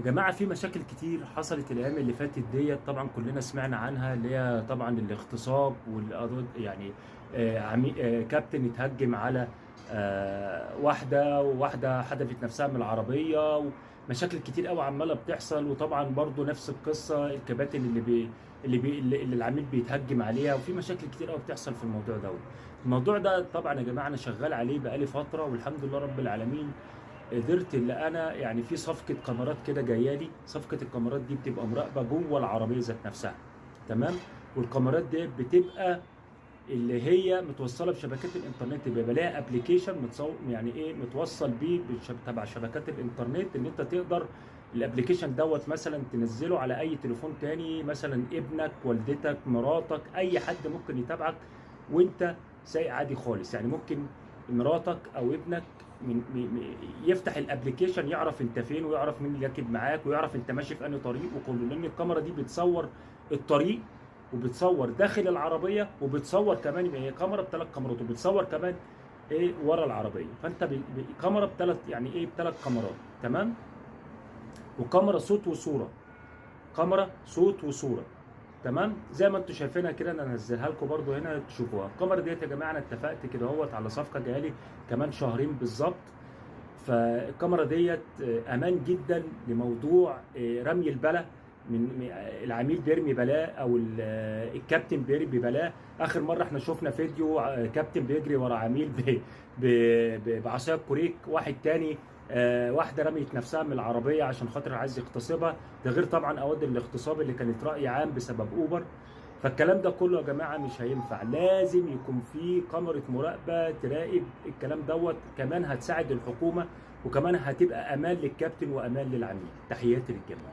يا جماعة، في مشاكل كتير حصلت الأيام اللي فاتت ديت، طبعا كلنا سمعنا عنها، اللي هي طبعا الاغتصاب والقضايا يعني. كابتن اتهجم على واحدة، وواحدة حدفت نفسها من العربية. ومشاكل كتير قوي عمالة بتحصل. وطبعا برضو نفس القصة، الكباتن اللي بي اللي, بي اللي اللي العميل بيتهجم عليها. وفي مشاكل كتير قوي بتحصل في الموضوع ده. الموضوع ده طبعا يا جماعة أنا شغال عليه بقالي فترة، والحمد لله رب العالمين قدرت اللي انا يعني في صفقة كاميرات كده جاية لي. صفقة الكاميرات دي بتبقى مراقبة جوه العربية ذات نفسها، تمام. والكاميرات دي بتبقى اللي هي متوصله بشبكات الانترنت، بيبقى لها application متصور، يعني ايه متوصل بيه تبع شبكات الانترنت، ان انت تقدر ال application دوت مثلا تنزله على اي تليفون تاني، مثلا ابنك، والدتك، مراتك، اي حد ممكن يتابعك وانت سايق عادي خالص. يعني ممكن مراتك او ابنك من يفتح ال application يعرف انت فين، ويعرف مين اللي راكب معاك، ويعرف انت ماشي في انهي طريق وكله، لان الكاميرا دي بتصور الطريق، وبتصور داخل العربيه، وبتصور كمان، يبقى هي كاميرا بثلاث كاميرات، وبتصور كمان ايه ورا العربيه. فانت كاميرا بثلاث، يعني ايه بثلاث كاميرات، تمام. وكاميرا صوت وصوره، كاميرا صوت وصوره، تمام. زي ما انتم شايفينها كده، انا هنزلها لكم برده هنا تشوفوها. الكاميرا ديت يا جماعة انا اتفقت كده اهوت على صفقة جاية لي كمان شهرين بالظبط. فالكاميرا ديت امان جدا لموضوع رمي البلا، من العميل بيرمي بلاه او الكابتن بيرمي بلاه. اخر مرة احنا شفنا فيديو كابتن بيجري ورا عميل بعصاية كوريك، واحد تاني واحدة رميت نفسها من العربية عشان خاطر عايز يغتصبها. ده غير طبعا قواضي الاغتصاب اللي كانت راي عام بسبب اوبر. فالكلام ده كله يا جماعة مش هينفع، لازم يكون في كاميرا مراقبة تراقب الكلام دوت. كمان هتساعد الحكومة، وكمان هتبقى امان للكابتن وامان للعميل. تحياتي للجميع.